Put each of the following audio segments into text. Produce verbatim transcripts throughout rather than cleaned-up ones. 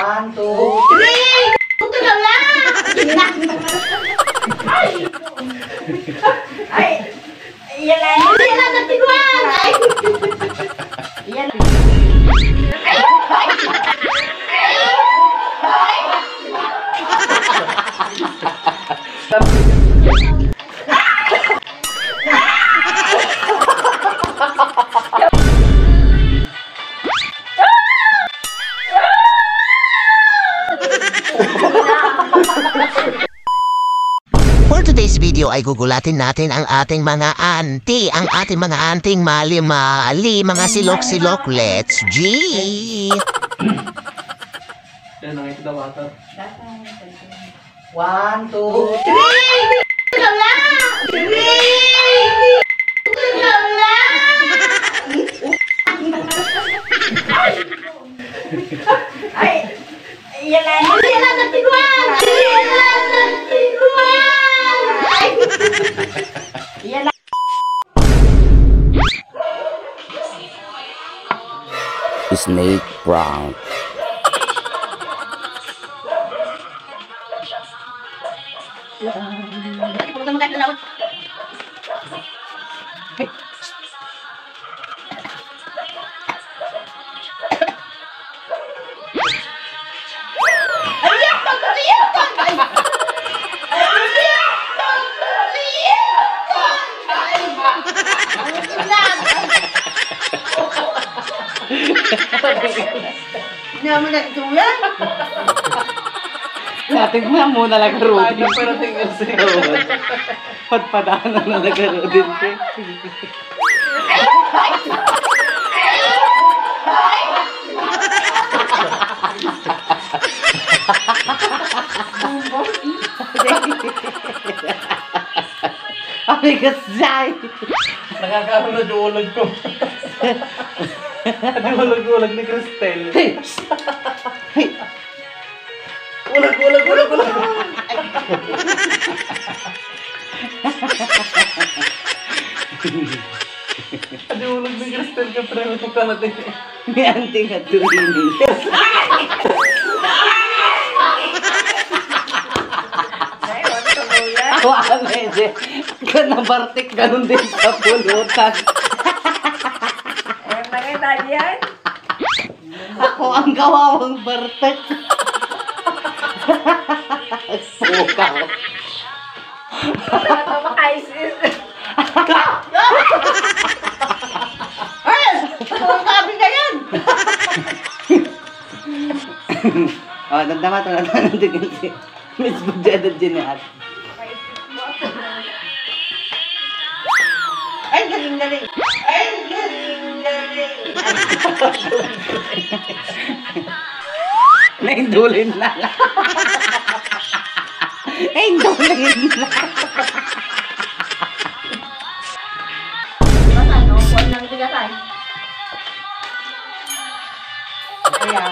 One, two, three! Ito na lang! Ay! Ay! Yan lang! Yan lang! Natiguan! Ay! Yan lang! For today's video ay gugulatin natin ang ating mga auntie, ang ating mga auntie mali-mali, mga silok-silok. Let's G! Yan, nakita daw ata. One, two, three! Ito na lang! Three! Ito na lang! Ay! Yan lang! Yan lang ang tiguan! Yan lang ang tiguan! Ay! Yan lang. Snake prank. Naman ang tulang. Natin mo muna lang, Rudy. Lagi pa rin yung sigawan. Padpadaanan na lang, Rudy. Amigas, Jai! Nakakaroon na duulag ko. Duulag-ulag ni Cristel. Hey! Hey! Ulag, ulag, ulag, ulag. Adi ulag ni Cristel ka, pero ito ka natin. Ni auntie nga tuwini. Awa, ano, hindi. Kanabartik, ganun din sa pulutan. Ay, makita diyan. Ako ang kawawang bartek. Suka. Wala pa maka-isis. Ay! Ang sabi na yan! Oh, damdama to, damdama to, damdama to. Miss Bujada Jeanette. Ay, galing, galing. Ay, galing, galing. Naindulin na. Naindulin na. Basta, no? Kuwan lang bigas, ay. Kaya,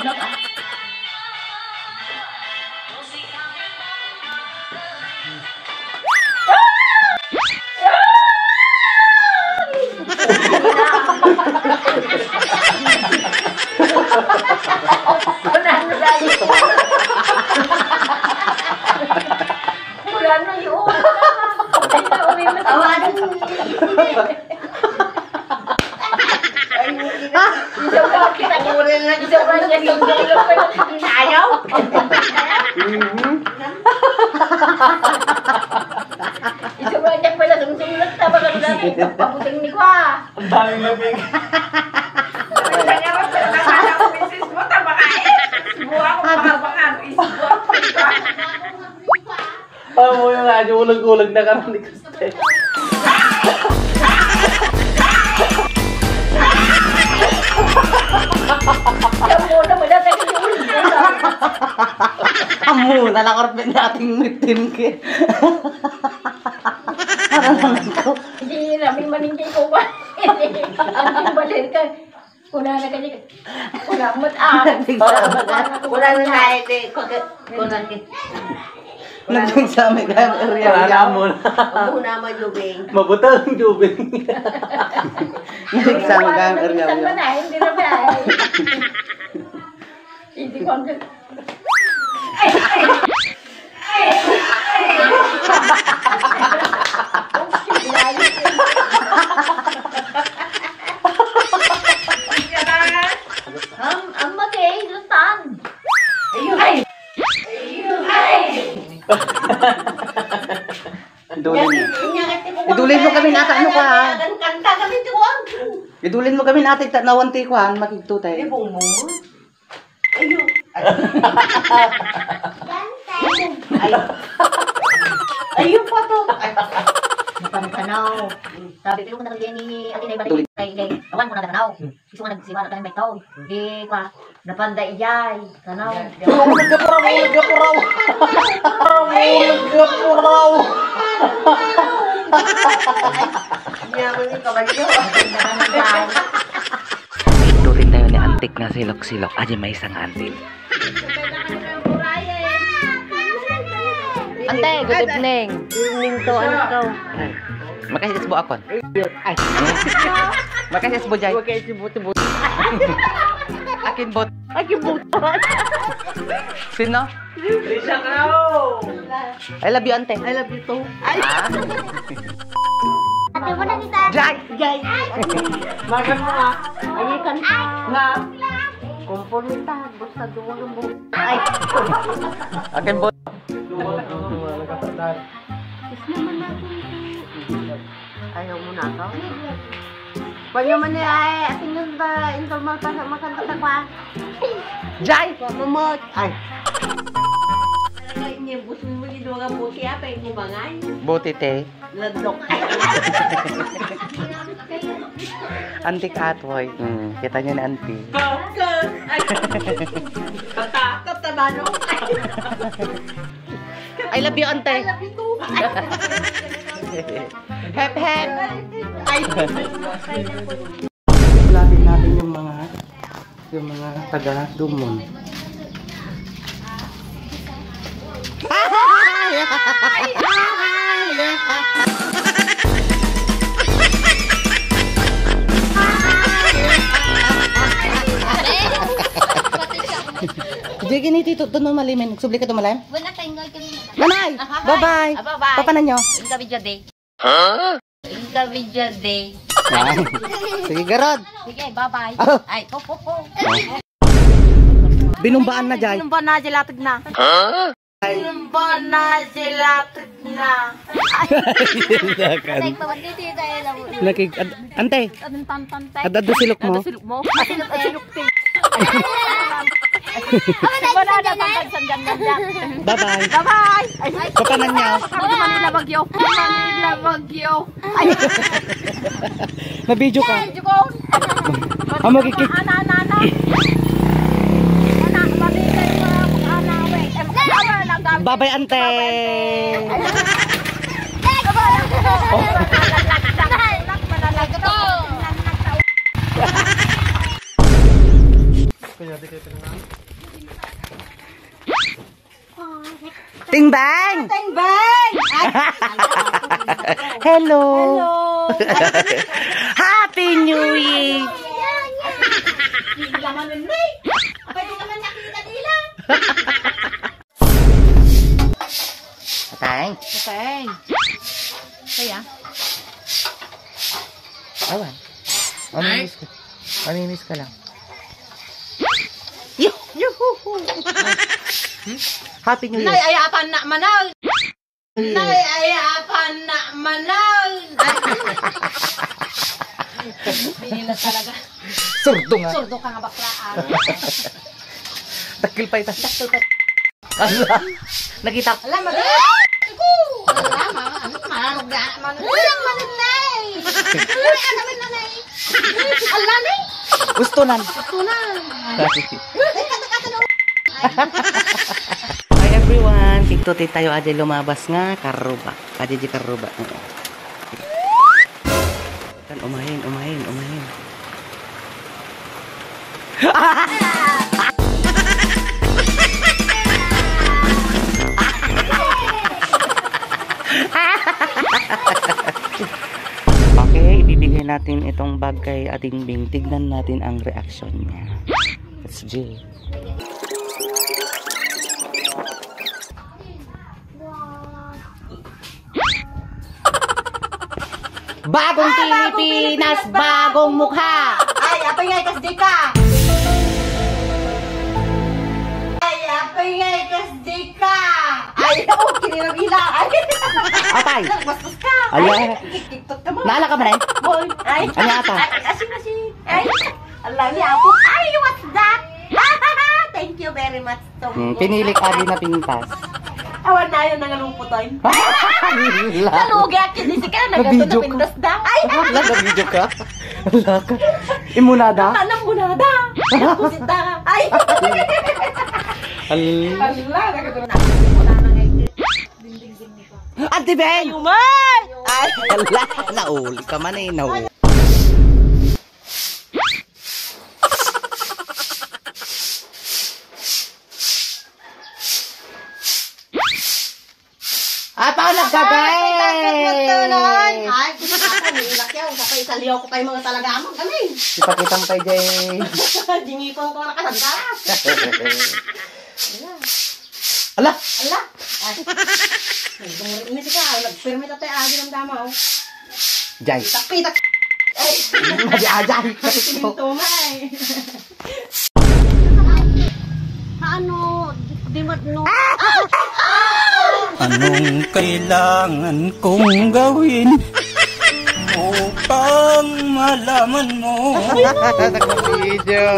ano ka? Wala na yun. Ay, ito, may mas- Tawanan. Ay, hindi na. Isa pa, kita ko. Uri na. Isa pa, niya, sa ulo pa. Ayaw. Mhm. Isa pa, niya pala, sumsulat na, baka wala na, ito, pabuting ni Kwa. Ang daming labing. Kanya ba, pero nakala ko, misis mo, tama ka eh. Buha ko, mga bangan, isbuha ko. Amoy nga, ulag-ulag na karon ni Kristen. Yan muna, wala tayo sa ulo. Amo na lang, Orben, dating mitin ki. Hindi, namin maningkay ko ba? Ang baler ka. Kuna na kanya. Kuna mo, ah. Kuna na nga, eh, kuna na, eh. Nag-exam ka, Ariel. Wala na mo na. Kuna mo, Jubing. Mabutang, Jubing. Nag-exam ka, Ariel. Hindi na ba? Hindi ko ang Ang, ang mati ay lutan. Ayun. Ay! Ayun. Ay! Idulin mo. Idulin mo kami nata, ano ka, ha? Kanta kami, tuwag. Idulin mo kami nata, ta-, nawan ti kuan, makigtutay. Ibong mo. Ayun. Ay. Ay. Ayun pa to. Ay. Nakantanaw. Sabi ko, "Yung nakagaya ni Ate Nay, Idulin. Kay, kay, awan ko na tanaw." Gusto ko nagsiwa na tayo may tao. Di pa. Napanda iyay. Tanaw. Nagapuraw, nagapuraw. Nagapuraw. Yaman yung kabalyo. Itutin tayo ni antik nga silok-silok. Aja may isang antik. Ante, good evening. Evening to, ano to? Makasisbo akon. Ay. Makasisbo, Jay. Huwag kayo sibot-sibot. Akin bot. Akin bot. Sino? Lisa Kao. I love you, ante. I love you too. Ay. Ah. Ate mo na kita. Jay! Jay! Magan mo nga. Ay, kanta. Nga. Kumpulan ta, basta duwag mo. Ay. Akin po. Duwag mo, mga nagkapatid. Is naman natin ito. Ayaw mo na ako. Pwede man niya ay, ating yun ba, informal pa sa makanta sa kwa? Jay! Mamot! Ay. Ay, niya, busin mo ni Dora Busi, ah, pwede mo bangan? Buti, te. Ladlok. Antik atwoy. Hmm, kita niyo na, antik. Ay. Katakot na ba, no? I love you, ante. I love you too. Hep, hep. Ay. Lapit natin yung mga, yung mga taga Dumon. Sige, ni Tito, doon mo malimin. Subli ka dumalim. Wala, tanggal kami na. Nanay! Aha, bye-bye! Ah, bye-bye! Papanan nyo? Inka video day. Huh? Inka video day. Ah. Sige, garod. Sige, bye-bye. Oh. Ay, po, po, po. Binumbaan na, Jay. Binumbaan na, Jay, latag na. Huh? Binumbaan na, Jay, latag na. Ay, pawag dito, tayo lang. Nakig-, ad-, ante. Anong tantante? Ad-, adto silok mo? Adto silok mo? Silok, silok, silok. Wala na, pagkagsandan na dyan. Bye-bye. Bye-bye. Ay, papanan niya. Kami Manila Bagyo. Manila Bagyo. Ay. Nabidyo ka. Ay, jukon. Amo, kikik. Ana, ana, ana. Ana, mabigay mo na ako, ana, we. Eh, makakawa lang gamit. Bye-bye, ante. Bye-bye, ante. Oh. Ting Bang! Ting Bang! Ay! Hello! Hello! Happy New Year! Hindi naman, Nay! Pwede naman nakita nila! Patay. Patay. Kaya? Awan. Mamimiss ka. Mamimiss ka lang. Yuh! Yuhu! Happy New Year. Nay, ayapan na manal. Nay, ayapan na manal. Ay, hindi na talaga. Surdo nga. Surdo ka nga, bakla, ah. Dakkel pa ita. Dakkel pa. Ala, nakita. Ala, mali. Ala, ma-, ano, mararog na, man-, walang manunay. Wala ka manunay. Ala, ni. Gusto nan. Gusto nan. Hi, everyone. Tigtuti tayo, aja lumabas nga karruba. Aja di karruba. Kan umahin, umahin, umahin. Okay, ibibigay natin itong bag kay Ating Bing. Tignan natin ang reaction niya. Let's go. Bagong Pilipinas, bagong mukha. Ay, apay nga ikas di ka. Ay, apay nga ikas di ka. Ay, oo, kinirabila. Ay. Apay. Bastos ka. Ala. Ay, TikTok ka mo. Naala ka man, eh? Boy. Ay. Ano ata? Ay, asin, asin. Ay. Ala, ni Apo. Ay, what's that? Thank you very much. Hmm, pinili ka din na pintas. Awan na yun, nangalungkot ay. Nalugi ako, hindi si ka, nagato na Video ka. Pintas da. Ay! Ala, na-video ka? Ala ka. Imunada? Tanang munada. Kusita. Ay! Al- Ala, nagato na. Ate Beng! Umay! Ay, ala, nauli ka man eh, nauli. Apa ang nagkagay? Ay, gusto ko, nilak yan. Kapag isaliw ko pa yung mga talaga mo. Galing. Ipakita mo kay Jay. Dingipon ko na kalandaras. Ala! Ala! Ay. Ay, gumurit ni sika. Nagpirmi tatay agi ng dama, oh. Jay. Pitak-pitak. Ay. Jay, Jay. Pinto nga, eh. Ano? Di, di mat-, no? Anong kailangan kong gawin upang malaman mo? Video.